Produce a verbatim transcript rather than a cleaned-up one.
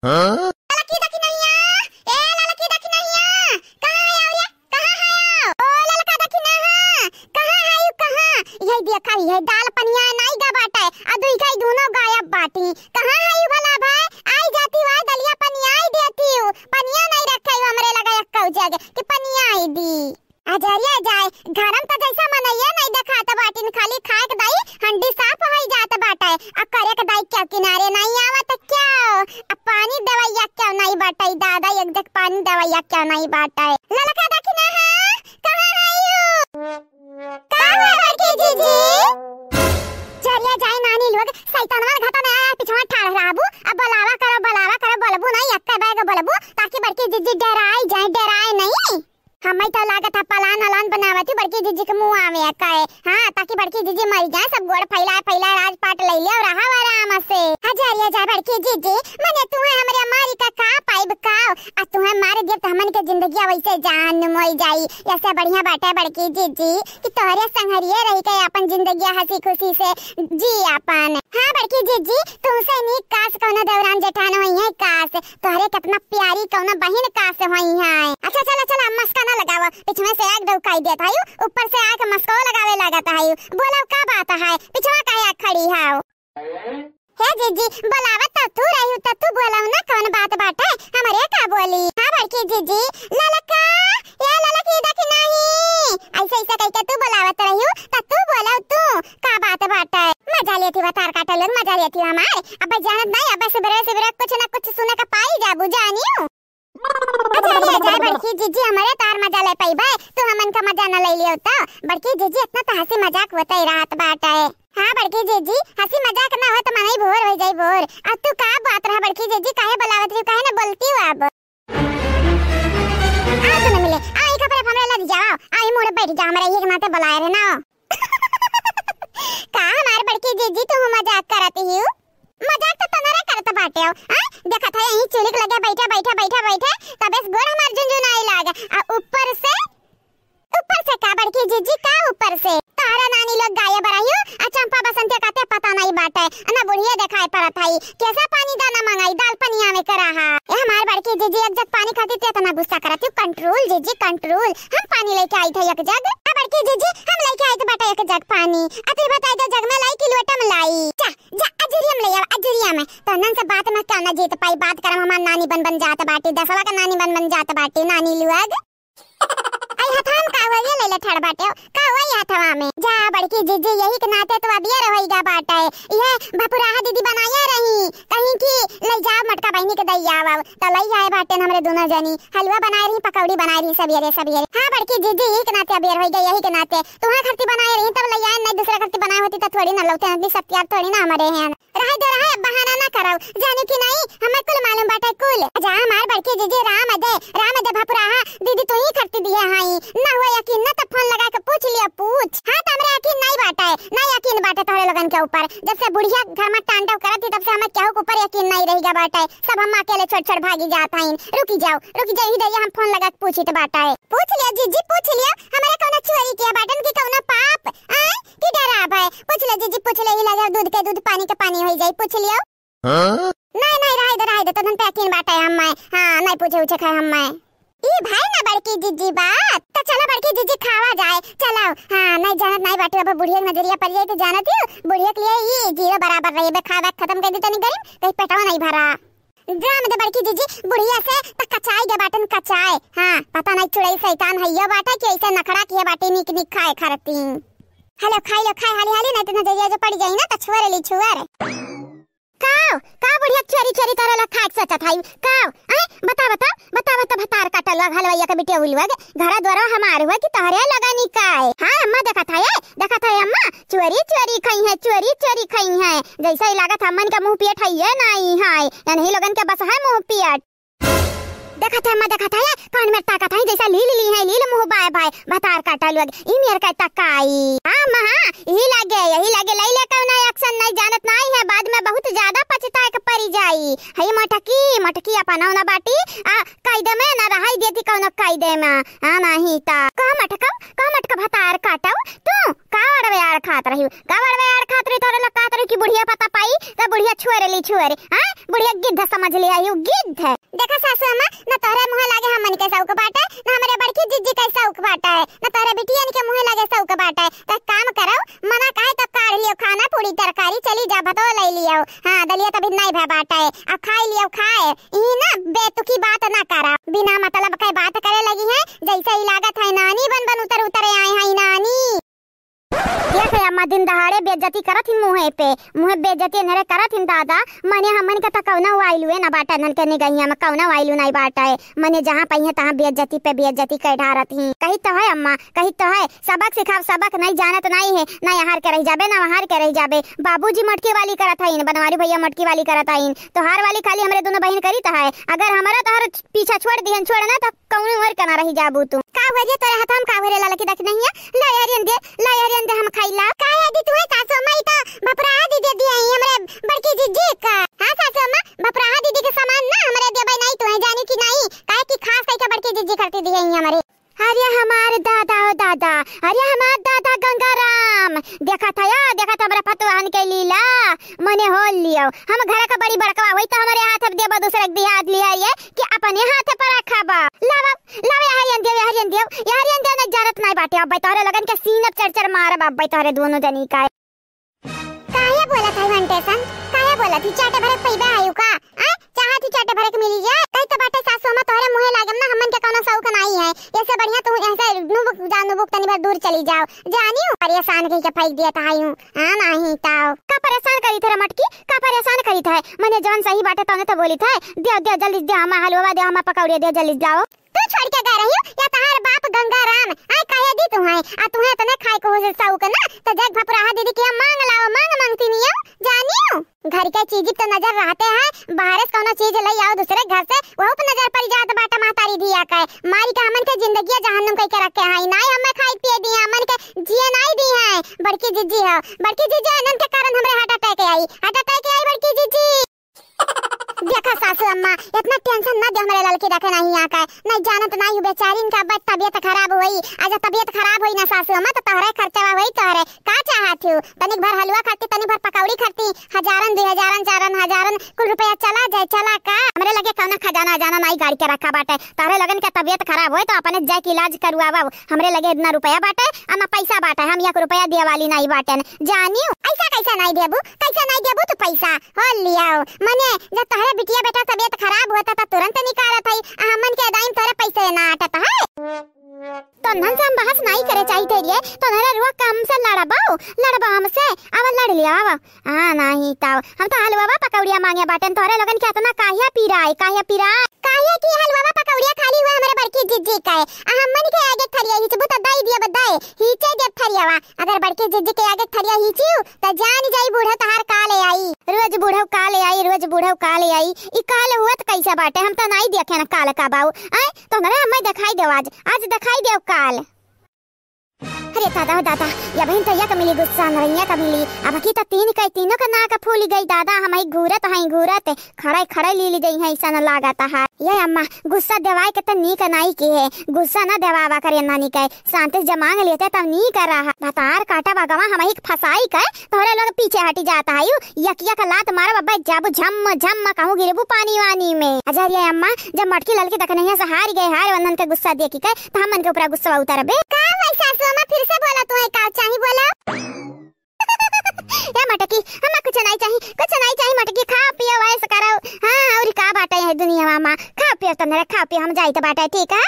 ललकी दखिनहिया, ए ललकी दखिनहिया, कहाँ है रे? कहाँ है? ओ ललका दखिनहा, कहाँ है यू, कहाँ? यही देखा, यही दाल पनिया नाई गा बाटे, आ दुई खाई दोनों गायब बाटी। कहाँ है यू भला भाई? आई जाती हुआ दलिया पनिया आई देती हूँ, पनिया नहीं रखे हमरे लगा एक जग कि पनिया आई दी। अजरिया जाए, घर में तो जैसा मनइया नहीं देखात बाटिन, खाली खाए के दाई हंडी साफ होई जात बाटे, आ करे के दाई क्या किनारे नहीं आवत क्या? आ पानी दवैया क्या नहीं बाटे दादा, एक जग पानी दवैया क्या नहीं बाटे? ललका दखिनहा, कहाँ है यू? का हुआ बड़की जीजी? जरिया जाए नानी लोग, सैतनवा घटा में आया पिछवा ठाड़ रहबू, अब बुलावा करो, बुलावा करो, बोलबू नहीं, एक्के बैग बोलबू, ताकि बड़की जीजी डराई जाए, डराए नहीं। हमें तो लागत है पलान अलान बनावत ही बड़की जीजी के मुँह आवे का है। हाँ, ताकि बड़की जीजी मर जाए, सब गोड़ फैलाए फैलाए राजपाट ले ले और रहा आराम से। हजारिया जा बड़की जीजी, मने तुम्हें हमरे मारी का का पाइब का? आ तुम्हें मार दिया तो हमन के जिंदगिया वैसे जान मोई जाई। ऐसे बढ़िया बाटे बड़की जीजी कि तोहरे संगरिये रही के अपन जिंदगिया हंसी खुशी से जी अपन। हाँ बड़की जीजी, तुमसे नीक काश कौनो देवरान जेठान होई है काश। तोहरे कितना प्यारी कौनो बहिन काश होई है। अच्छा चला चला, मस्का ना लगावा, पिछवे से आग डौकाई देत हयू, ऊपर से आके मस्को लगावे लागत हयू। बोलो का बात है, पिछवा काहे आग खड़ी है? हे जीजी, बोलावत तो तू रही तो तू बोलाऊ ना, कौन बात बाटे, हमरे का बोली? हाँ बड़की जीजी, ललका, ए ललकी दखिनही, ऐसे ऐसे कह के तू बोलावत रही तो तू बोलाऊ तू, का बात बाटे? मजा लेती हुआ तार काटे लोग, मजा लेती हुआ हमार। अब जानत नहीं, अब सुबह सुबह कुछ ना कुछ सुने का पाई जाबू जानियो। अच्छा, अरे, अरे, बड़की जीजी, हमरे तार मजा ले पइबे, तू हमन का मजा न ले लियो तो। बड़की जीजी, इतना तो हंसी मजाक होते ही रहत बाटे। हाँ, बड़की जीजी, हंसी मजाक ना हो तो मनई भोर हो जाई भोर। अब तू का बात रहा बड़की जीजी, काहे बुलावत रही, काहे ना बोलती हो अब? आ तो न मिले, आ ई कपड़े हमरे लद जाओ, आ ई मुड़े बैठ जा, हमरे ये के नाते बुलाए रहे ना। का हमार बड़की जीजी, तू मजाक करत ही? मजाक तो तनरे करत बाटे हो, आय? देखत है यहीं चूल्ही के लगे बैठे, बैठे, बैठे, बैठे, तबे से गोड़ हमार झुनझुनाए लाग। आ ऊपर से, ऊपर से का बड़की जीजी, का ऊपर से? तहरा नानी लोग गायब रहियो, आ चंपा बसंती काते पता नहीं बाटे, ना बुढ़िया देखाए पड़त हई। कैसा पानी दाना मंगाई, दाल पनिया में करा हा। ए हमार बड़की जीजी, एक जग पानी खातिर ते इतना गुस्सा करत हो? Control जीजी, control। हम पानी लेके आई थे एक जग। आ बड़की जीजी, हम लेके आई थे बेटा एक जग पानी। आ तू बता दे, जग में लाई कि लोटा में लाई? जा, जा, अजुरिया में ले आवा, अजुरिया में। तोहनन से बात में क्यों ना जीत पाई, बात करम हमार नानी बन बन जात बाटी, दसवा का नानी बन बन जात बाटी, नानी लुअग। आई हथवा में का हुआ, ये ले ले ठाड़ बाटे हो, का हुआ ये हथवा में? जा, बड़की जीजी, यही के नाते तो अबियर होइगा बाटे। ये भपुराहा दीदी बनाया रही, कहीं की ले जाओ मटका बहिनी के दई आवा, तो ले आए बाटे हमरे दोनों जनी। हलवा बनाए रही, पकौड़ी बनाए रही, सबेरे सबेरे। हाँ बड़की जीजी, यही के नाते अबियर होइगा, यही के नाते। तुम्हारे खरती बनाए रही तब ले आए, नहीं दूसरे खरती बनाए होती तो थोड़ी ना लौटे, इतनी शक्ति आप थोड़ी ना हमारे हैं। रहे दे रहे, अब बहाना ना करो, जाने की नहीं, हमें कुल मालूम बाटे कुल। जा हमार बड़की जीजी, राम दे, राम दे भपुराहा, दीदी तू ही खरती दिए हई, ना हुआ यकीन ना तो फोन लगा के पूछ लिया, पूछ। हाँ तो हमरे यकीन नहीं बाटे, नहीं यकीन बाटे तोहरे लोगन के ऊपर। जब से बुढ़िया घर में तांडव करत थी तब से हमें केहू के ऊपर यकीन नहीं रहिगा बाटे, सब हम अकेले छोड़ छोड़ भागी जात हईन। रुकी जाओ, रुकी जाओ, ही दैया हम फोन लगा के पूछित बाटे। पूछ लिया जीजी, पूछ लिया, हमारे कौनो चोरी किया बाटन की कौनो पाप, आय, की डराब है? पूछ ले जीजी, पूछ ले, ही लगे दूध के दूध, पानी के पानी होई जाई, पूछ लियो। हाँ? नहीं, नहीं, रहे दे, रहे दे, तोहन पे यकीन बाटे हम मैं, हाँ, नहीं पूछे उछे खाए हम मैं। ई भाई ना बड़की जीजी बात, तो चलो बड़की जीजी खावा जाए, चलो, हाँ, नहीं जानत नहीं बाटे, अब बुढ़िया के नजरिया पड़ जाए तो जानत ही, बुढ़िया के लिए ई जीरो बराबर रही, बे खावा खत्म कर दी तनी गरीब, कहीं पेटवा नहीं भरा। राम दे बड़की जीजी, बुढ़िया से त कचाई गे बाटन कचाए। हाँ, पता नहीं चुड़ैल शैतान है यो बाटे कि ऐसे नखड़ा किए बाटे नीक नीक खाए खरती। हेलो, खाई लो, खाए हाली हाली, नहीं तो नजरिया जो पड़ जाई ना तो छुअर ली छुअर। काओ, का बुढ़िया चोरी चोरी करे ला खाए के सोचत है? काओ, आय, बता, बता, बता, बता, भतार काटल हलवाइया के बिटिया उलुआ के। घरा द्वारा हमार हुआ कि तोहरे लगनी का है? हाँ, अम्मा देखत है, ए, देखत है अम्मा, चोरी चोरी खई है, चोरी चोरी खई है। जैसे ही लागत हमन के मुंह पियत है, ये नहीं है, इन्हीं लोगन के बस है मुंह पियत। देखत है अम्मा, देखत है, कौन मेर ताकत है, जैसा लील ली है, लील मुँह बाय बाय, भतार काटा लोग, ई मेर का तकाई। हाँ अम्मा, हाँ, यही लागे, यही लागे, लई ले कौना action, नहीं जानत नहीं है, बाद में बहुत ज्यादा पछताए के परी जाई। हई मटकी, मटकी अपनौ ना बाटी, आ कायदे में ना रहाई देती कौनो कायदे में। हाँ, नहीं ता। कह मटकम, कह मटका भतार काटौ, तू का अड़वे आड़ खात रही, का अड़वे आड़ खात रही, तोरे लोग कहत रही कि बुढ़िया पता पाई, तो बुढ़िया छोरे ली छोरे, हाँ? बुढ़िया गिद्ध समझ लिया ही, गिद्ध। देखा सासू अम्मा, न तोहरे मुँहे लागे हमन के सौक बाटे, न हमरे बड़की जिज्जी के सौक बाटे, न तोहरे बिटियन के मुँहे लागे सौक बाटे। त काम करौ, मना काहे त काढ़ लियो खाना, पूरी तरकारी, चली जा, भतवा लई लियो। हाँ, दलिया तभी नहीं भे बाटे, अब खाई लियो, खाए। ई ना बेतुकी बात ना करा, बिना मतलब के बात करे लगी है, जैसे ही लागत है नानी बन बन उतर उतर आए हैं नानी। देख रे अम्मा, दिन दहाड़े बेइज्जती करत हिन मुँहे पे, मुँहे बेइज्जती एनहरे करत हिन दादा। मने हमन के त कौनो value ना बाटे, इन्हन के निगहिया में कौनो value नहीं बाटे। मने जहाँ पइहे तहाँ बेइज्जती पे बेइज्जती कइ ढारत ही। कही तो है अम्मा, कही तो है, सबक सिखाओ, सबक नहीं जानत नहीं है, ना यहाँ के रह जाबे, ना वहाँ के रह जाबे। बाबूजी मटकी वाली करत हइन, बनवारी भैया मटकी वाली करत हइन, तोहार वाली खाली हमरे दोनों बहिन करी त है। अगर हमारा तोहर पीछा छोड़ दिहन, छोड़ ना, तो कौनो और कना रही जाबू तू। का हुआ रे तोरे हाथ में, का हुआ रे ललकी देख नहीं है? ला यार, एन दे, ला यार, एन दे, हम खाई ला। का है दी तू है सासू माई, तो भपराहा दी दे दिए ही हमरे बड़की जिज्जी का। हाँ सासू अम्मा, भपराहा दीदी के सामान ना हमरे देबे नहीं तू है, जानी कि नहीं? काहे कि खास कई के बड़की जिज्जी करती दी है हमरे। अरे हमार दादा हो दादा, अरे हमार दादा गंगाराम, देखा था या, देखा था हमरे पतवाहन के लीला, मने हो लियो। हम घर का बड़ी बड़कवा होई तो हमरे हाथ अब देबा दूसरे के दिया लिया ये कि अपने हाथ पर रखबा। लावा, लावा, यहाँ यन दियो, यहाँ यन दियो, यहाँ यन दियो, नहीं जानत नहीं बाटे। अब तोहरे लोगन के सीन अब चर चर मारब, अब तोहरे दोनों जनी का। काहे बोलत है घंटे सन? काहे बोलत ही? चाटे भरे पैबे आयु का? आ? चाहत ही चाटे भरे के मिली जाए? कही तो बाटे सासू अम्मा तोहरे मुँहे लागम ना, हमन के कौनो शौक नहीं है। ऐसे बढ़िया तू ऐसे नुबुक जा, नुबुक तनी भर दूर चली जाओ। जानियो, परेशान कही के फेंक दिया था यूं। हाँ, नहीं ताओ। का परेशान करी थे रे मटकी? का परेशान करी थे? मने जौन सही बाटे तौने तो बोली थे। दियो, दियो, जल्दी दियो, हमा हलवा दियो, हमा पकौड़िया दियो, जल्दी जाओ। तू छोड़ के गए रही हो या तहार बाप गंगाराम? आय कहे दी तू है, आ तू है इतने खाए को हो से शौक ना, तो जग भपुराहा दीदी के मांग लाओ, मांग मांगती नहीं हो, जानियो। घर के चीज पे नजर रहते हैं, बाहर से कौनो चीज ले आओ दूसरे घर से, वहू पे नजर पड़ जात बाटे महतारी धिया के। मारी के हमन के जिंदगिया जहन्नुम कई के रखे हैं, नाई हमें खाए पिए दिए, हमन के जिए नाई दी हैं। बड़की जिज्जी हो, बड़की जिज्जी, इनन के कारण हमरे heart attack आई, heart attack आई बड़की जिज्जी। देखा सासू अम्मा, इतना tension ना दे हमरे ललकी रखे नहीं यहाँ का, नहीं जानत नहीं हूँ बेचारी इनका बस तबीयत खराब होई, आज तबीयत खराब होई ना सासू अम्मा तो तोहरे खर्चवा होई तोहरे, का चाहत हूँ? तनिक भर हलवा खाती, तनिक भर पकौड़ी खाती, हजारन, दुई हजारन, चारन हजारन, कुल रुपया चला जाए, चला का? हमरे लगे कौनो खजाना अजाना नाई गाड़ी के रखा बाटे। तोहरे लोगन के तबीयत खराब होए तो अपने जाए के इलाज करवावा। हमरे लगे इतना रुपया बाटे, आ ना पैसा बाटे, हम एक रुपया दिए वाली नाई बाटे। जानियो, ऐसा कैसा नाई देबू, कैसा नाई देबू तू पैसा? हो लियाओ, मने जब तोहरे बिटिया बेटा तबीयत खराब होता तो तुरंत निकारत है, आ हमन के दाइम तोहरे पैसे ना अटत है। तोहन से हम बहस नाई करे चाहिते रे, तोहरे रुआ काम से लड़बो, लड़बो हमसे, अब लड़ लिया अब। हाँ, नाही ताव। हम तो हलवा पकौड़िया मांगे बाटेन, तोहरे लोगन के इतना काहे पिराए, काहे पिराए? काहे कि हलवा पकौड़िया खाली हुआ हमरे बड़की जिज्जी का है। आ हमन के आगे थरिया हिचबू त दई दिया बदाए, हिचे देब थरियावा। अगर बड़की जिज्जी के आगे थरिया हिचियो, त जान जाई बूढ़ा तहार का ले आई। रोज बूढ़ा का ले आई, रोज बूढ़ा का ले आई। ई काल हुआ त कैसे बाटे, हम त नाई देखे न काल का बाऊ। आय, तो हमरा हमें दिखाई देव आज, आज दिखाई देव काल। अरे दादा हो दादा, या बहिन तैया का मिली गुस्सा नरैया का मिली। अब की त तीन के तीनों का नाक फूल गई दादा, हम ही घूरत हई घूरत, खड़े खड़े ली ली गई है ऐसा न लागत है। ये अम्मा गुस्सा देवाए के त नीक नाई के है, गुस्सा न देवावा करे नानी के, शांति से जमांग लेते तब नीक रहा। भतार काटा बगवा हम ही फसाई के, तोहरे लोग पीछे हटी जात है। यू यक यक लात मारब अब्बे जाबू झम झम कहूँ गिरबू पानी वानी में। अजय ये अम्मा जब मटकी ललकी तक नहीं से हार गए हार वंदन के गुस्सा देखी के त हमन के ऊपर गुस्सा उतरबे। का हुआ सासू अम्मा, फिर से बोला, तुम्हें का चाही बोला। या मटकी, हमें कुछ नहीं चाही, कुछ नहीं चाही मटकी, खाओ पियो ऐश करो। हाँ, और का बाटे है दुनिया में, खाओ पियो तंदरे, खाओ पियो हम जाइत बाटे, ठीक है?